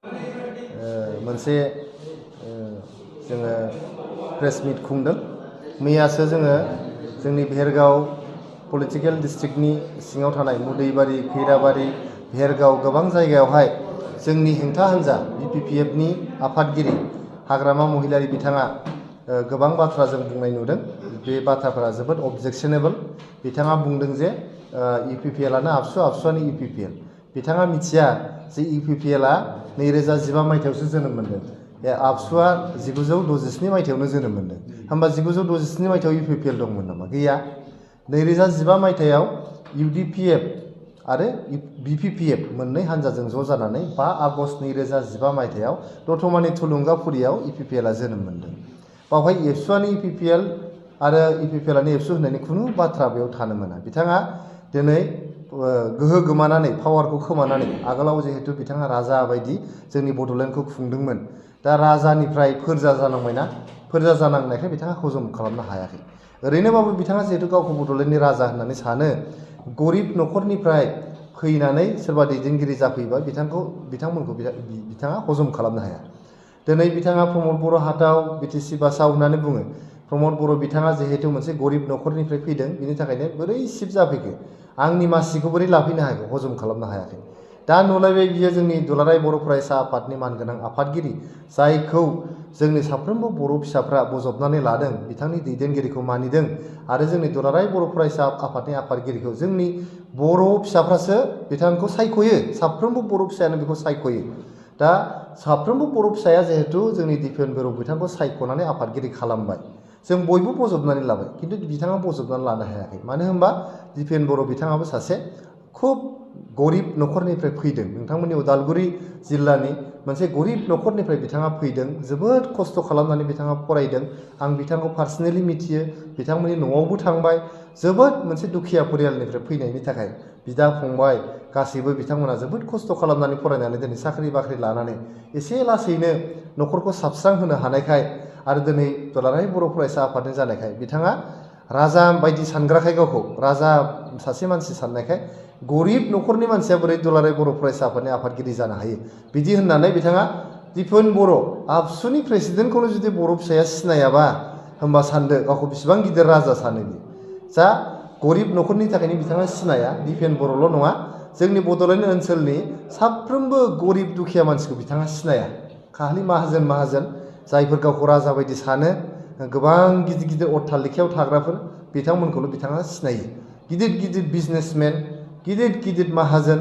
मोनसे जोङो प्रेस मिट खुंदों। मैयासो जोङो जोंनि भेरगाव पलिटिकेल डिस्ट्रिक्टनि सिङाव थानाय मुदैबारि, खैराबारि, भेरगाव गोबां जायगायावहाय जोंनि हेंथा हान्जा BPPFनि आफादगिरि हाग्रामा महिलारि बिथाङा गोबां बाथ्रा जों बुंनाय नुदों। बे बाथ्राफोरा जोबोद अबजेक्शनेबल। बिथाङा बुंदों जे UPPLआनो आबसुआनो UPPL। बिथाङा मिथिया जे UPPLआ 2015 मायथाइयावसो जोनोम मोन्दों। आबसुआ 1967 मायथाइयावनो जोनोम मोन्दों। होमबा 1967 मायथाइयाव UPPL दंमोन नामा? गैया। 2015 मायथाइयाव UDPF आरो BPPF मोननै हान्जाजों ज' जानानै 5 आगस्ट 2015 मायथाइयाव दतमानि थुलुंगाफुरियाव UPPLआ जोनोम मोन्दों। बावहाय एबसुआनो UPPL आरो UPPLआनो एबसु होननायनि खुनु बाथ्रा बेयाव थानो मोना। बिथाङा दिनै गोहो गोमानानै पावारखौ खोमानानै आगोलाव जिहेतु बिथाङा राजा बायदि जोंनि बड'लेण्डखौ खुंदोंमोन। दा राजानिफ्राय फोरजा जानांबायना, फोरजा जानांनायखाय बिथाङा हजम खालामनो हायाखै। ओरैनोबाबो बिथाङा जिहेतु गावखौ बड'लेण्डनि राजा होननानै सानो, गरिब न'खरनिफ्राय फैनानै सोरबा दैदेनगिरि जाफैबा बिथांमोनखौ बिथाङा हजम खालामनो हाया। दिनै बिथाङा प्रमद बर' हाटाव BTC बासाव होननानै बुङो। प्रमद बर' बिथाङा जिहेतु मोनसे गरिब न'खरनिफ्राय फैदों, बिनि थाखायनो बोरै सिफ जाफैखो, आंनि मासिखौ बोरै लाफैनो हायाखै, हजम खालामनो हायाखै। दा नुलायबाय बियो जोंनि दुलाराय बर' फरायसा आफादनि मानगोनां आफादगिरि, जायखौ जोंनि साफ्रोमबो बर' फिसाफ्रा बजबनानै लादों, बिथांनि दैदेनगिरिखौ मानिदों आरो जोंनि दुलाराय बर' फरायसा आफादनि आफादगिरिखौ जोंनि बर' फिसाफ्रासो बिथांखौ सायख'यो। साफ्रोमबो बर' फिसायानो बेखौ सायख'यो। दा साफ्रोमबो बर' फिसाया जिहेतु जोंनि दिपेन बर' बिथांखौ सायख'नानै आफादगिरि खालामबाय, जों बयबो बजबनानै लाबाय, खिन्थु बिथाङा बजबनानै लानो हायाखै। मानो होनबा दिपेन बर' बिथाङाबो सासे खुब गरिब न'खरनिफ्राय फैदों। नोंथांमोननि उदालगुरि जिल्लानि मोनसे गरिब न'खरनिफ्राय बिथाङा फैदों। जोबोद खस्थ' खालामनानै बिथाङा फरायदों। आं बिथांखौ पार्सनेलि मिथियो, बिथांमोननि न'आवबो थांबाय। जोबोद मोनसे दुखिया परियालनिफ्राय फैनायनि थाखाय बिदा फंबाय गासैबो बिथांमोना जोबोद खस्थ' खालामनानै फरायनानै दिनै साख्रि बाख्रि लानानै एसे लासैनो न'खरखौ साबस्रांहोनो हानायखाय आरो दिनै दुलाराय बर' फरायसा आफादनि जानायखाय बिथाङा राजा बायदि सानग्राखाय, गावखौ राजा सासे मानसि साननायखाय, गरिब न'खरनि मानसिया बोरै दुलाराय बर' फरायसा आफादनि आफादगिरि जानो हायो, बिदि होननानै बिथाङा दिपेन बर' आबसुनि प्रेसिडेन्टखौनो जुदि बर' फिसाया सिनायाबा, होमबा सानदो गावखौ बेसेबां गिदिर राजा सानो बियो। जा गरिब न'खरनि थाखायनो बिथाङा सिनाया। दिपेन बर'ल' नङा, जोंनि बड'लेण्ड ओनसोलनि साफ्रोमबो गरिब दुखिया मानसिखौ बिथाङा सिनाया। खालि माहाजोन जायफोर गावखौ राजा बायदि सानो, गोबां गिदिर गिदिर अट्टालिकायाव थाग्राफोर, बिथांमोनखौल' बिथाङा सिनायो। गिदिर गिदिर बिजनेसमेन, गिदिर गिदिर माहाजोन,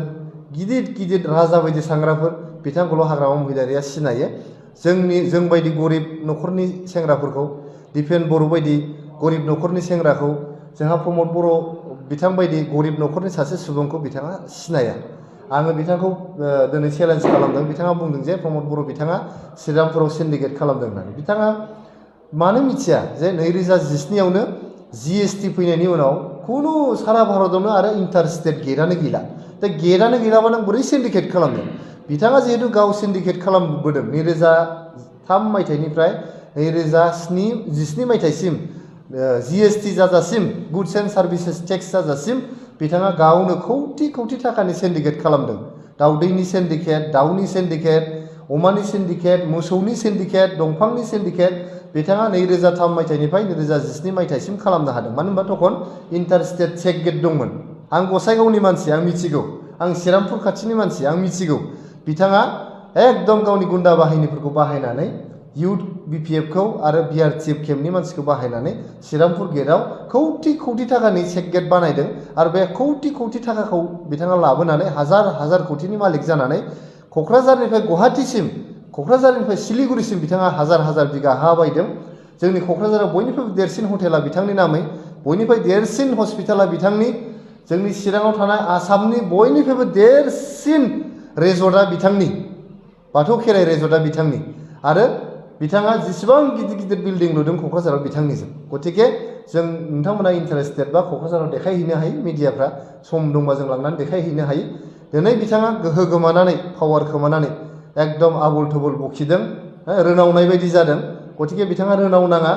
गिदिर गिदिर राजा बायदि सानग्राफोर, बिथांखौल' हाग्रामा महिलारिया सिनायो। जों बायदि गरिब न'खरनि सेंग्राफोरखौ, दिपेन बर' बायदि गरिब न'खरनि सेंग्राखौ, जोंहा प्रमद बर' बिथां बायदि गरिब न'खरनि सासे सुबुंखौ बिथाङा सिनाया। आङो बिथांखौ दिनै चेलेन्ज खालामदों। बिथाङा बुंदों जे प्रमद बर' बिथाङा श्रीरामपुराव सिन्डिकेट खालामदों होननानै। बिथाङा मानो मिथिया जे 2017आवनो GST फैनायनि उनाव खुनु सारा भारतआवनो आरो इन्टार स्टेट गेटआनो गैला। दा गेटआनो गैलाबा नों बोरै सिन्डिकेट खालामदों? बिथाङा जिहेतु गाव सिन्डिकेट खालामबोदों 2003 मायथाइनिफ्राय 2017 मायथाइसिम, GST जाजासिम, गुड्स एन्ड सार्भिसेस टेक्स जाजासिम बिथाङा गावनो कौटि कौटि थाखानि सिन्डिकेट खालामदों। दाउदैनि सिन्डिकेट, दाउनि सिन्डिकेट, अमानि सिन्डिकेट, मोसौनि सिन्डिकेट, दंफांनि सिन्डिकेट बिथाङा 2003 मायथाइनिफ्राय 2017 मायथाइसिम खालामनो हादों। मानो होनबा तखन इन्टार स्टेट चेक गेट दंमोन। आं गसाइगावनि मानसि, आं मिथिगौ। आं श्रीरामपुर खाथिनि मानसि, आं मिथिगौ। बिथाङा एकदम गावनि गुन्दा बाहिनीफोरखौ बाहायनानै इउथ BPFखौ आरो BRTF केम्पनि मानसिखौ बाहायनानै श्रीरामपुर गेटआव कौटि कौटि थाखानि चेक गेट बानायदों। आरो बे कौटि कौटि थाखाखौ बिथाङा लाबोनानै हाजार हाजार कौटिनि मालिक जानानै क'क्राझारनिफ्राय गुवाहाटीसिम, क'क्राझारनिफ्राय सिलिगुरिसिम बिथाङा हाजार हाजार बिगा हा बायदों। जोंनि क'क्राझाराव बयनिख्रुइबो देरसिन हटेला बिथांनि नामै, बयनिफ्राय देरसिन हस्पिटाला बिथांनि, जोंनि चिराङाव थानाय आसामनि बयनिख्रुइबो देरसिन रेजर्टआ बिथांनि, बाथौ खेराइ रेजर्टआ बिथांनि। आरो बिथाङा जेसेबां गिदिर गिदिर बिल्डिं लुदों क'क्राझाराव बिथांनिजों। गतिके जों नोंथांमोना इन्टारेस्टेड बा क'क्राझाराव देखायहैनो हायो, मिडियाफ्रा सम दंबा जों लांनानै देखायहैनो हायो। दिनै बिथाङा गोहो गोमानानै, पावार खोमानानै एकदम आबुल थुबुल बखिदों, रोनावनाय बायदि जादों। गतिके बिथाङा रोनाव नाङा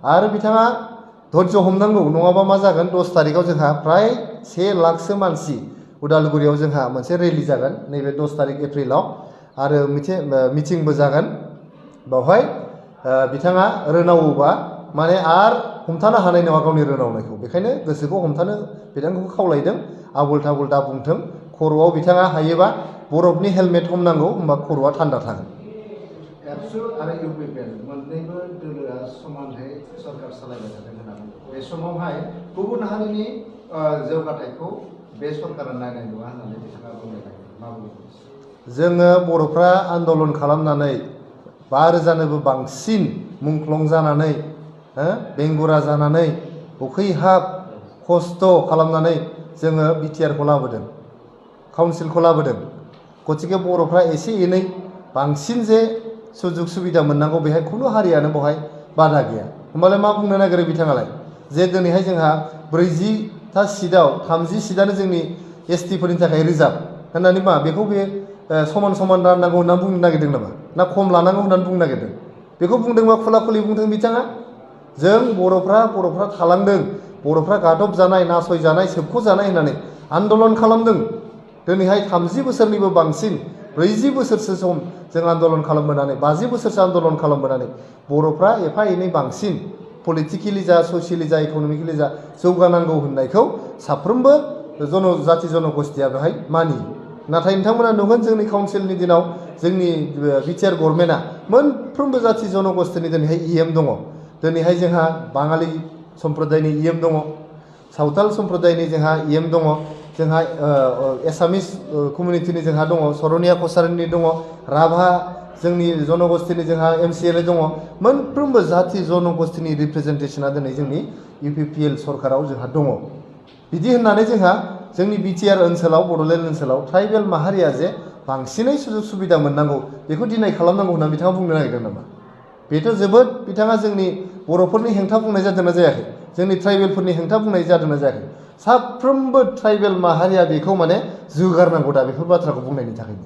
आरो बिथाङा धैर्य हमनांगौ, नङाबा मा जागोन, 10 तारिखआव जोंहा प्राय 1 लाखसो मानसि उदालगुरियाव जोंहा मोनसे रेलि जागोन, नैबे 10 तारिख एप्रिलाव। आरो मिटिंबो जागोन बेवहाय बिथाङा रोनावोबा माने आरो हमथानो हानाय नङा गावनि रोनावनायखौ बेखायनो गोसोखौ हमथानो बिथांखौ खावलायदों आबुल थाबुल दा बुंथों खर'आव बिथाङा हायोबा बरफनि हेलमेट हमनांगौ होमबा खर'आ थान्दा थागोन एबसु आरो इउपिपिएल मोननैबो दोलोआ समानहै सरकार सालायबाय थादों होननानै बे समावहाय गुबुन हारिनि जौगाथायखौ बे सरकारा नायनाय नङा होननानै बिथाङा बुंनो नागिरो मा बुङो जोङो बर'फ्रा आन्दलन खालामनानै 5,000नोबो बांसिन मुंख्लं जानानै बेंगुरा जानानै उखैहाब खस्थ' खालामनानै जोङो बिटिआरखौ लाबोदों काउन्सिलखौ लाबोदों गतिके बर'फ्रा एसे एनै बांसिन जे सुजुग सुबिदा मोननांगौ बेहाय खुनु हारियानो बेवहाय बादा गैया होमबालाय मा बुंनो नागिरो बिथाङालाय जे दिनैहाय जोंहा 40टा सिटआव 30 सिटआनो जोंनि एसटिफोरनि थाखाय रिजार्भ होननानै मा बेखौ बे समान समान राननांगौ होननानै बुंनो नागिरदों नामा ना खम लानांगौ होननानै बुंनो नागिरदों बेखौ बुंदोंबा खुला खुलि बुंदों बिथाङा जों बर'फ्रा थालांदों बर'फ्रा गादब जानाय नासय जानाय सोबख' जानाय होननानै आन्दलन खालामदों दिनैहाय 30 बोसोरनिबो बांसिन 40 बोसोरसो सम जों आन्दलन खालामबोनानै 50 बोसोरसो आन्दलन खालामबोनानै बर'फ्रा एफा एनै बांसिन पलिटिकेलि जा ससियेलि जा इक'नमिकेलि जा जौगानांगौ होननायखौ साफ्रोमबो जाथि जनगोष्ठीया बेहाय मानियो नाथाय नोंथांमोना नुगोन जोंनि काउन्सिलनि दिनाव जोंनि बिटिआर गभर्नमेन्टआ मोनफ्रोमबो जाथि जनगोष्ठीनि दिनैहाय इएम दङ दिनैहाय जोंहा बाङालि सम्प्रदायनि इएम दङ सावताल सम्प्रदायनि जोंहा इएम दङ जोंहा एसामिस कमिउनिटिनि जोंहा दङ सरनिया कसारिनि दङ राभा जोंनि जनगोष्ठीनि जोंहा एमसिएलए दङ मोनफ्रोमबो जाथि जनगोष्ठीनि रिप्रेजेन्टेसना दिनै जोंनि इउपिपिएल सरकाराव जोंहा दङ बिदि होननानै जोंहा जोंनि बिटिआर ओनसोलाव बड'लेण्ड ओनसोलाव ट्राइबेल माहारिया जे बांसिनै सुजुग सुबिदा मोननांगौ बेखौ डिनाय खालामनांगौ होनना बिथाङा बुंनो नागिरदों नामा बेथ' जोबोद बिथाङा जोंनि बर'फोरनि हेंथा बुंनाय जादोंना जायाखै जोंनि ट्राइबेलफोरनि हेंथा बुंनाय जादोंना जायाखै साफ्रोमबो ट्राइबेल माहारिया बेखौ माने जुगारनांगौ दा बेफोर बाथ्राखौ बुंनायनि थाखायनो